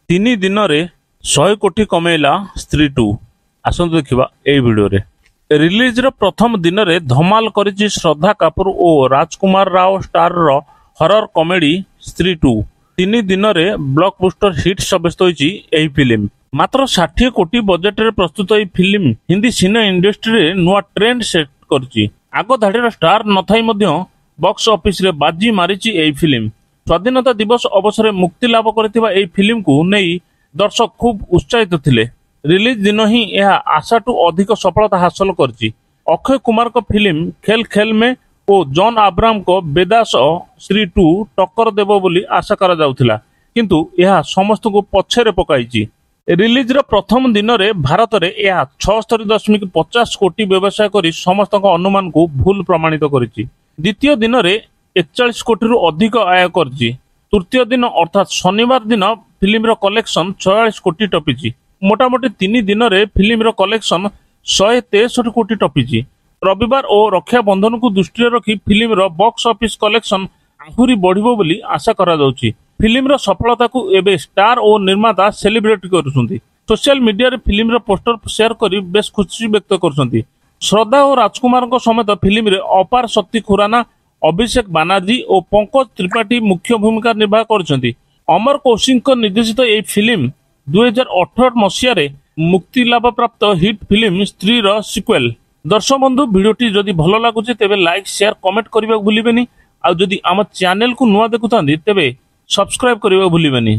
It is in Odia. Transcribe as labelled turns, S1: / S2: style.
S1: 3 ଦିନରେ 100 କୋଟି କମେଇଲା ସ୍ତ୍ରୀ 2। ଆସନ୍ତୁ ଦେଖିବା ଏଇ ଭିଡ଼ିଓରେ। ରିଲିଜର ପ୍ରଥମ ଦିନରେ ଧମାଲ କରିଛି ଶ୍ରଦ୍ଧା କାପୁର ଓ ରାଜକୁମାର ରାଓ ଷ୍ଟାରର ହରର କମେଡି ସ୍ତ୍ରୀ 2। 3 ଦିନରେ ବ୍ଲକବୁଷ୍ଟର ହିଟ୍ ସାବ୍ୟସ୍ତ ହୋଇଛି ଏହି ଫିଲ୍ମ। ମାତ୍ର 60 କୋଟି ବଜେଟରେ ପ୍ରସ୍ତୁତ ଏହି ଫିଲ୍ମ ହିନ୍ଦୀ ସିନେ ଇଣ୍ଡଷ୍ଟ୍ରିରେ ନୂଆ ଟ୍ରେଣ୍ଡ ସେଟ୍ କରିଛି। ଆଗ ଧାଡ଼ିର ଷ୍ଟାର ନଥାଇ ମଧ୍ୟ ବକ୍ସ ଅଫିସରେ ବାଜି ମାରିଛି ଏହି ଫିଲ୍ମ। ସ୍ୱାଧୀନତା ଦିବସ ଅବସରରେ ମୁକ୍ତି ଲାଭ କରିଥିବା ଏହି ଫିଲ୍ମକୁ ନେଇ ଦର୍ଶକ ଖୁବ୍ ଉତ୍ସାହିତ ଥିଲେ। ରିଲିଜ ଦିନ ହିଁ ଏହା ଆଶାଠୁ ଅଧିକ ସଫଳତା ହାସଲ କରିଛି। ଅକ୍ଷୟ କୁମାରଙ୍କ ଫିଲ୍ମ ଖେଲ ଖେଲ ମେ ଓ ଜନ୍ ଆବ୍ରାହମଙ୍କ ବେଦା ସହ ସ୍ତ୍ରୀ 2 ଟକ୍କର ଦେବ ବୋଲି ଆଶା କରାଯାଉଥିଲା, କିନ୍ତୁ ଏହା ସମସ୍ତଙ୍କୁ ପଛରେ ପକାଇଛି। ରିଲିଜର ପ୍ରଥମ ଦିନରେ ଭାରତରେ ଏହା 76.50 କୋଟି ବ୍ୟବସାୟ କରି ସମସ୍ତଙ୍କ ଅନୁମାନକୁ ଭୁଲ ପ୍ରମାଣିତ କରିଛି। ଦ୍ୱିତୀୟ ଦିନରେ 41 କୋଟିରୁ ଅଧିକ ଆୟ କରିଛି। ତୃତୀୟ ଦିନ ଅର୍ଥାତ୍ ଶନିବାର ଦିନ ଫିଲ୍ମର କଲେକ୍ସନ 46 କୋଟି ଟପିଛି। ମୋଟାମୋଟି 3 ଦିନରେ ଫିଲ୍ମର କଲେକ୍ସନ 163 କୋଟି ଟପିଛି। ରବିବାର ଓ ରକ୍ଷାବନ୍ଧନକୁ ଦୃଷ୍ଟିରେ ରଖି ଫିଲ୍ମର ବକ୍ସ ଅଫିସ କଲେକ୍ସନ ଆହୁରି ବଢ଼ିବ ବୋଲି ଆଶା କରାଯାଉଛି। ଫିଲ୍ମର ସଫଳତାକୁ ଏବେ ଷ୍ଟାର ଓ ନିର୍ମାତା ସେଲିବ୍ରେଟ କରୁଛନ୍ତି। ସୋସିଆଲ ମିଡିଆରେ ଫିଲ୍ମର ପୋଷ୍ଟର ସେୟାର କରି ବେଶ୍ ଖୁସି ବ୍ୟକ୍ତ କରୁଛନ୍ତି। ଶ୍ରଦ୍ଧା ଓ ରାଜକୁମାରଙ୍କ ସମେତ ଫିଲ୍ମରେ ଅପାର ଶକ୍ତି ଖୁରାନା, ଅଭିଷେକ ବାନାର୍ଜୀ ଓ ପଙ୍କଜ ତ୍ରିପାଠୀ ମୁଖ୍ୟ ଭୂମିକା ନିର୍ବାହ କରିଛନ୍ତି। ଅମର କୌଶିକଙ୍କ ନିର୍ଦ୍ଦେଶିତ ଏହି ଫିଲ୍ମ 2018 ମସିହାରେ ମୁକ୍ତିଲାଭପ୍ରାପ୍ତ ହିଟ୍ ଫିଲ୍ମ ସ୍ତ୍ରୀର ସିକ୍ୱେଲ। ଦର୍ଶକ ବନ୍ଧୁ, ଭିଡ଼ିଓଟି ଯଦି ଭଲ ଲାଗୁଛି ତେବେ ଲାଇକ୍, ସେୟାର, କମେଣ୍ଟ କରିବାକୁ ଭୁଲିବେନି। ଆଉ ଯଦି ଆମ ଚ୍ୟାନେଲକୁ ନୂଆ ଦେଖୁଥାନ୍ତି ତେବେ ସବସ୍କ୍ରାଇବ କରିବାକୁ ଭୁଲିବେନି।